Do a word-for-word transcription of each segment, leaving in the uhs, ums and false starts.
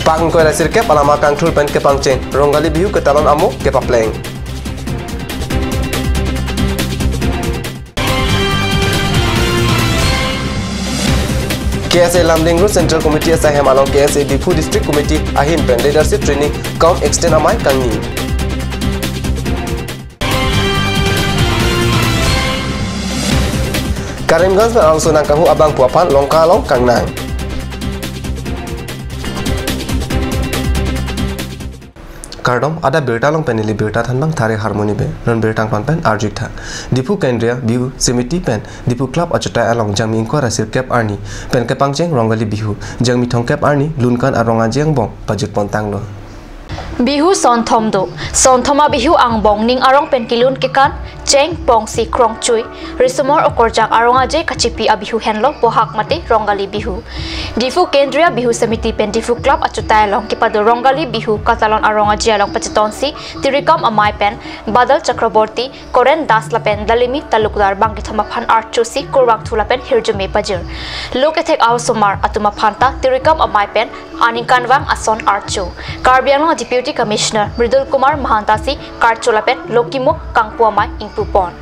Pang ingkoi ra sirkep alama kangthur pen kepangcheng Rongali Bihu ketalon amo kepapleng. K S A Lumding Road Central Committee asaihem along K S A Diphu District Committee ahin pen leadership training cum extend amei kangni. Karimganj pen arongso nangkahu abang pu aphan Lanka along kangnang. Kardom, adap birta along pen neli birta thanbang Thare Harmoni Bey. Non birta angton pen arju-ik tha. Diphu Kendriya Bihu Samiti pen Diphu Club achutai along Jangmi ingkoi ra sirkep arni pen kepangcheng Rongali Bihu, Jangmi thomkep arni Lunkan arong aje angbong pajut pon tanglo. Bihu sonthom do. Sonthom a-Bihu angbong ning arong pen kelun kekan, cheng, pongsi, krongchui, risomar okorjang arong aje kachipi a-Bihu henlo Bohag mate Rongali Bihu. Diphu Kendriya Bihu Samiti pen Diphu Club achutai along kepado Rongali Bihu katalon arong aje along pachetonsi Tirikam Amei pen Badal Chakraborty, Koren Das lapen Dalimi Talukdar bangkethom aphan archosi kurvangthu lapen hirjume pajir. Lo kethek a-osomar atum aphan ta Tirikam Amei pen aningkanvang ason archo. Karbi Anglong Deputy Commissioner Mridul Kumar Mahanta si karcho lapen lo kimo kangpu amei ingpu pon.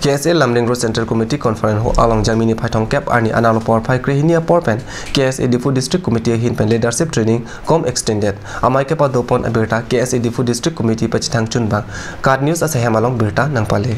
K S A Lumding Road Central Committee Conference Hall along Jangmi niphai thomkep arni analo porphai krehini apor pen K S A Diphu District Committee ahin pen leadership training cum extended amei kepado pon abirta K S A Diphu District Committee pachethang chunbang KAT News asaihem along birta nangpale.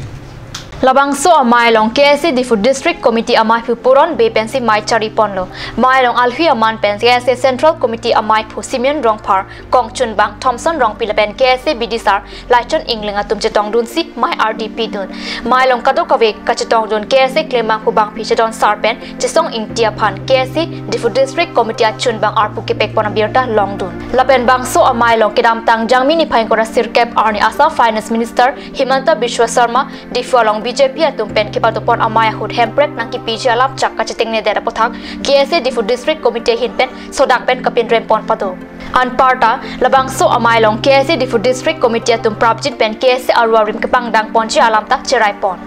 Labangso amei along K S A Diphu District Committee ameiphu Puron Bey pensi mei chari ponlo. Mei along alhui aman pen K S A Central Committee ameiphu Simeon Rongphar, kongchunbang Thomson Rongpi lapen K S A bidisar Laichon Engleng atum chetongdunsi mei ardi pidun. Mei along kadokave kachetongdun K S A klembangphu bangpi chedon sar pen Chesong Ingti aphan K S A Diphu District Committee achunbang arpu kepek pon abirta longdun. Lapen bangso amei along kedamtang Jangmi niphai ingkoi ra sirkep arni Assam Finance Minister Himanta Biswa Sarma Diphu along B J P atum pen kepado pon amei ahut Hemprek nangkepiji alam chak kachetengnedet aputhak K S A Diphu District Committee ahin pen sodak pen kapinrem pon pado. Anparta labangso amei along K S A Diphu District Committee atum prapjin pen K S A aru arim kepangdang ponji alam ta cherai pon.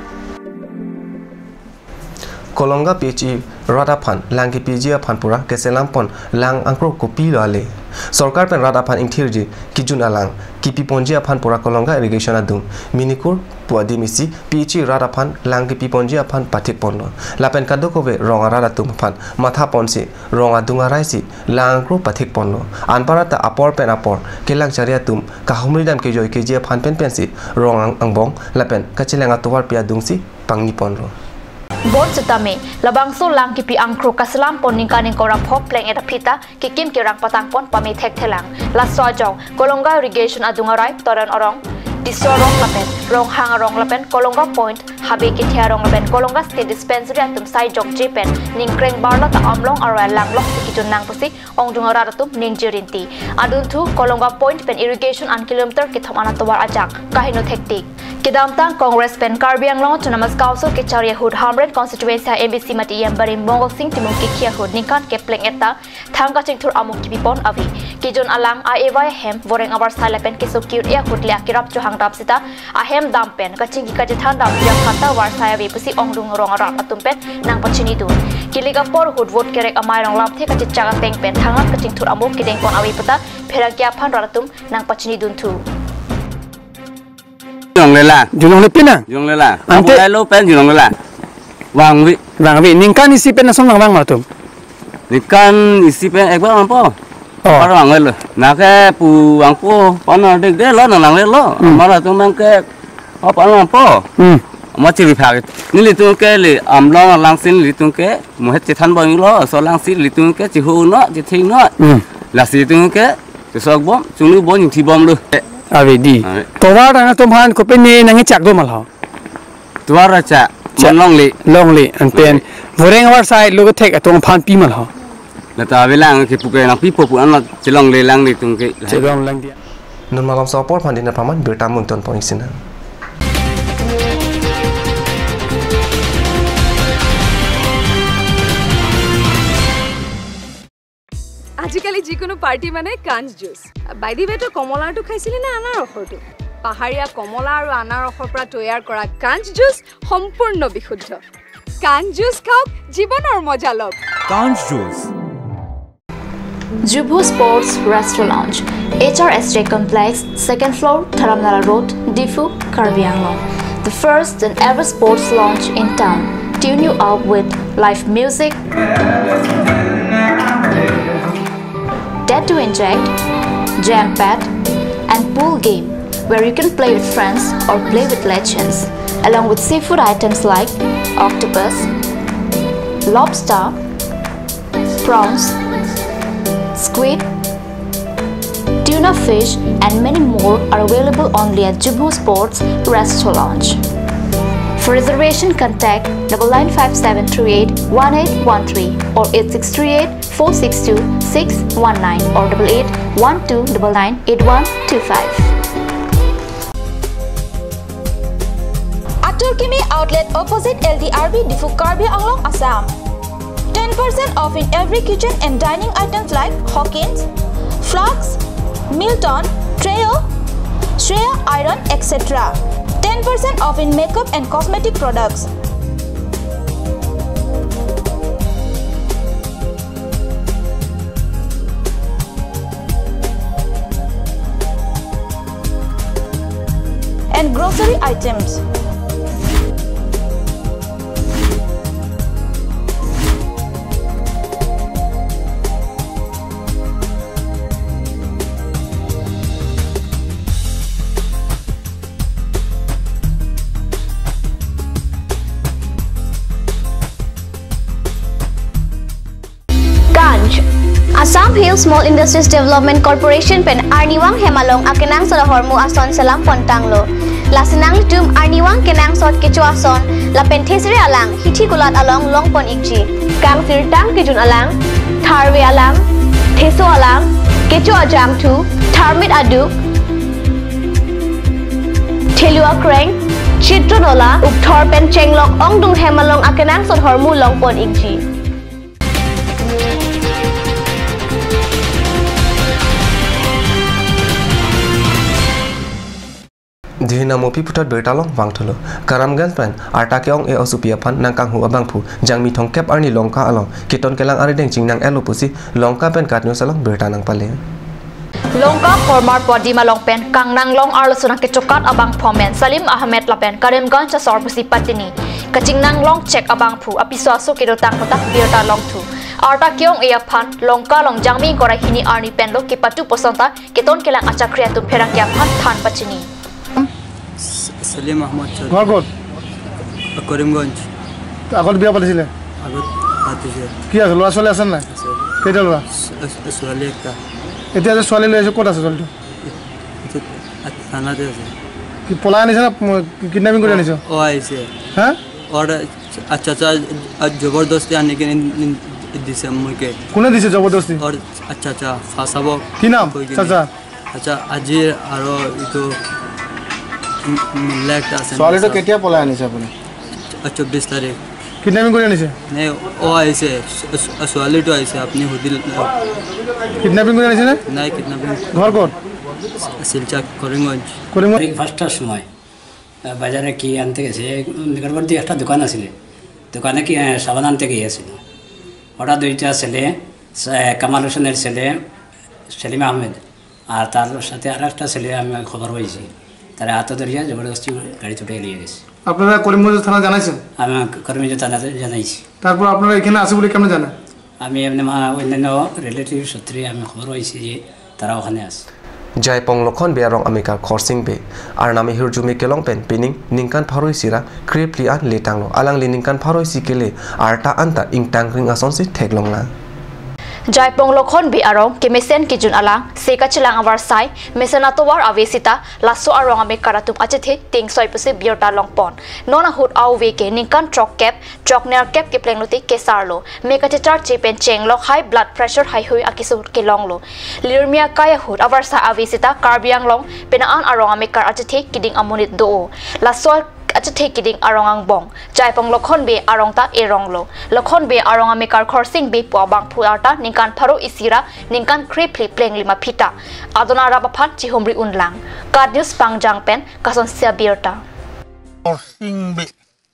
Kolonga P H E rat aphan lang kepiji aphan pura keselam pon lang angkro kopilo ale. Sorkar pen rat aphan ingthirji kejun alang kepi ponji aphan pura Kolonga irrigation adung Minikur pu adim isi P H E rat aphan lang kepi ponji aphan pathik ponlo. Lapen kadokave rong arat atum aphan matha ponsi rong adung araisi lang angkro pathik ponlo. Anparta apor pen apor kelang chari atum kahumri dam kejoi keji aphan pen pensi rong ang-, angbong lapen kachelang atovarpi adungsi pangni ponlo. Bonsitame, labangso lang kepi angkro kaselam pon ningkan ingkoi ra pho pleng-et aphi ta kekim kerang patang pon pame thekthelang. Laso ajok, Kolonga irrigation adung arai, Toren arong, Diso arong lapen Ronghang arong lapen Kolonga Point, Habe Kethe arong lapen Kolonga State Dispensary atum sai jokje pen ningkreng barlo ta Amlong aroi alanglok si kejun nang pusi ongdung arat atum ningje rinti. Adunthu Kolonga Point pen irrigation an kilometer kethom an atovar ajak kaheno thektik. Kedamtang Congress pen Karbi Anglong Autonomous Council kechari ahut Hamren constituency M A C mate E M Barim Mongol Sing Timung kikhi ahut ningkan kepleng-et ta thang kachingthur amo kepi pon ave. Kejun alang a-ewai ahem voreng avarsai lapen keso ke-un-e ahut le akerap chohang dam sita ahem dam pen kachingki kachethan damji aphan ta varsai ave pusi ongdung rong arat atum pen nangpachinidun. Kilik apor ahut vote kerek amei along lamthe kachechak ateng pen thangnat kachingthur amo kedeng pon ave puta pherangke aphan rat atum nangpachinidunthu. Junlongle lang. Junlongle pin nang? Junlongle lang. Ante? Abu lailo pen junlongle lang. Vangve. Vangve. Ningkan isi pen lason vang vang ma latum? Ningkan isi pen ekbar vangpo. Oh. Par vangvelo. Nake pu vangpo, pan dekdetlo, nang langlelo. Hmm. Amar atum abang ke, oh, pan vangpo. Hmm. Amar chiri phak. Nelitum ke le Amlong alangsi nelitum ke muhet chethan banglo, laso alangsi nelitum ke chihu no, chething no. Hmm. Lasi nelitum ke chesok bom, chunglu bom, chingthi bomlo. Ave dei. Ave. Tovar nangtum aphan kopine nangchak do ma lo? Tovar chak, chak. Man longle. Longle, anpen. Longle. Voreng avarsai lo kethek atum aphan pi ma lo? Lata avelang kepu ke nangpipo pu anat chelongle lang nelitum ke. Chelong lang dei. Non malom so apor aphan dina paman birta mungton pon isi nang. আজিকালি যিকোনো পাৰ্টি মানে কাঞ্চ juice. By the ৱে, তই কমলাৰটো খাইছিলি নে আনাৰসৰটো? পাহাৰীয়া কমলা আৰু আনাৰসৰ পৰা তৈয়াৰ কৰা কাঞ্চ জুচ সম্পূৰ্ণ বিশুদ্ধ। কাঞ্চ জুচ খাওক, জীৱনৰ মজা লওক। কাঞ্চ juice. Jubho Sports Restaurant, H R S J Complex, second floor, Dharamnala Road, Diphu, Karbi Anglong. The first and ever sports lounge in town. Tune you up with live music, dead to inject, jam pad, and pool game where you can play with friends or play with legends, along with seafood items like octopus, lobster, prawns, squid, tuna fish, and many more are available only at Jubho Sports Restaurant. For reservation, contact double nine five seven three eight one eight one three or eight six three eight four six two six one nine or double eight one two double nine eight one two five. Atur Kimi Outlet, opposite L D R B, Diphu, Karbi Anglong, Assam. Ten percent off in every kitchen and dining items like Hawkins, Flux, Milton, Trio, Shreya Iron, et cetera. Ten percent off in makeup and cosmetic products. And grocery items. Kancch. Assam Hill Small Industries Development Corporation pen arnivang hem along akenangsot ahormu ason selam pontanglo. Lasi nanglitum arnivang kenangsot kecho ason lapen thesere alang hithi kulat along longpon ikji. Kangsirtang kejun alang, tharve alang, theso alang, kecho ajangthu, tharmit aduk, thelu akreng, chitro nola, ukthor pen chenglok ongdung hem along akenangsot ahormu longpon ikji. Dihina Mopi puthot birta along vangthulo. Karimganj pen arta ke-ong-e osopi aphan nangkanghu abangphu Jangmi thomkep arni Longka along keton kelang arideng chingnang-etlo pusi Longka pen KAT News along birta nangpale. Longka Hormar pu adim along pen kangnang long arloso nangkechokat abangphu amen Salim Ahmed lapen Karimganj asor pusi patini. Kachingnang long chek abangphu apiso aso kedotang kotak birta longthu. Arta ke-ong-e aphan Longka along Jangmi ingkoi ra hini arni penlo kepatu pusonta keton kelang achakri atum pherangke aphan than pachini. স-, সেলিম আহমদ চৌধুরী। ঘৰ ক'ত? কৰিমগঞ্জ। আগত বিয়া পাতিছিলে? আগত পাতিছে। কি আছে? ল'ৰা ছোৱালী আছে নাই? আছে। কেইটা ল'ৰা? ছ-, ছ-, ছোৱালী একটা। এতিয়া যে ছোৱালী লৈ আছে, ক'ত আছে ছোৱালীটো? এইটো থানাতে আছে। কি পলাই আনিছে না, ম-, কিডনেপিং কৰি আনিছে? অ, আহিছে। হা? ওর আচ্ছা, আচ্ছা, আ, জবরদস্তি আনি কিনে নি-, নি-, দিছে আমাকে। কোনে দিছে জবৰদস্তি? ওর আচ্ছা, আচ্ছা, ফাঁসাবো কি নাম? কৈ কিনে। চাচা? আচ্ছা, আজি আৰু এইটো মি-, মিলা একটা আছে। ছোৱালীটো কেতিয়া পলাই আনিছে আপুনি? আ, চৌব্বিছ তাৰিখ। কিডনেপিং কৰি আনিছে? নাই, অ আহিছে, ছো-, ছো-, ছোৱালীটো আহিছে, আপুনি সুধিল। কিডনেপিং কৰি আনিছে নে? নাই, কিডনেপিং। ঘৰ ক'ত? শিলচৰ, কৰিমগঞ্জ। কৰিমগঞ্জ। ব্রেকফাস্টর সময়, আহ, বাজারে কি আনতে গেছে, নিকটবর্তী একটা দোকান আছিল, দোকানে কি, আহ, সাবান আনতে গিয়েছিল। হঠাৎ দুইটা ছেলে, সে-, কামাল হোসেনের ছেলে সেলিম আহমেদ, আর তার সাথে আর একটা ছেলে আমি খবর পাইছি, তারা হাতে ধরিয়া জবরদস্তি গাড়ি তুলে নিয়ে গেছে। আপনারা করিমগঞ্জ থানা জানাইছেন? আমি করিমগঞ্জ থানাতে জানাইছি। তারপর আপনারা এখানে আছে বলে কেমন জানেন? আমি এমনি মা-, অন্যান্য রিলেটিভ সূত্রে আমি খবর পাইছি যে তারা ওখানে আছে। Jaipong Lokhon Bey arong amekar Khorsing Bey, arnam ahirjume kelong pen pining ningkan pharo isi ra krephli an letanglo. Alangli ningkan pharo isi kele arta anta ingtangring asonsi theklonglang. Jaipong Lokhon Bey arong kemesen kejun alang se kachelang avarsai mesen atovar ave sita laso arong amekar atum achethe tingsoi pusi birta longpon. Non ahut a-ove ke ningkan throkkep, throknerkep kepleng lote kesarlo. Me kachecharche pen chenglok high blood pressure haihui akeso kelonglo. Lirmi akai ahut avarsai ave sita Karbi Anglong pena an arong amekar achethe keding amonit do-o. Laso achethe keding arong angbong Jaipong Lokhon Bey arong ta eronglo. Lokhon Bey arong amekar Khorsing Bey pu abangphu arta ningkan pharo isi ra ningkan krephli plenglim aphi ta adon arap aphan chihumri unlang. KAT News Pangjang pen Kason Sia birta. Khorsing Bey.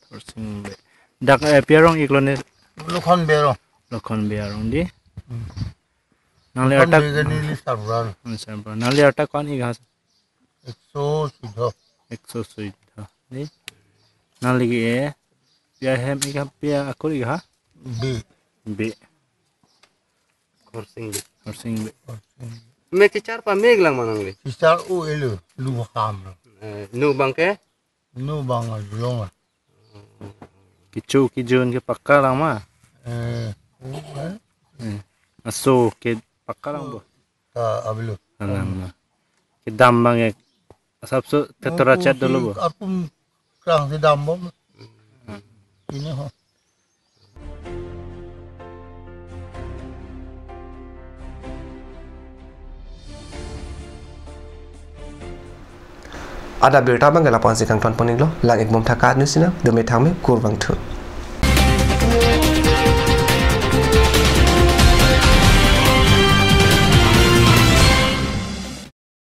Khorsing Bey. Dak eh, pi arong iklo ne? Lokhon Bey arong. Lokhon Bey arong dei. Hmm. Nangli Lokhon arta Bey ke neli sarbura. Hmm, sarbura. Nangli arta ko-an ik ha? Ekso sui do. Ekso sui do. Dei. Nangli ke eh, pi ahem ik ha, pi akur ik ha? Bey. Bey. Khorsing Bey. Khorsing Bey. Khorsing Bey. Me kechar pame ik lang ma nangli? Kechar o elo, lu ham lo. Eh, nu abang ke? Nu abang along. Kecho kejun ke pakka lang ma? Eh, o, eh. Eh, aso ke pakka lang bo? Ta ablo. Alang ma. Kedam abang ke asapso tetora chat dolo bo? Arpum krang si dam bom. Ini ho. Adap abirta abang ke lapu-an si kangton pon iklo, lang-ik bom thakthak news ina, dome thangme, kurvangthu.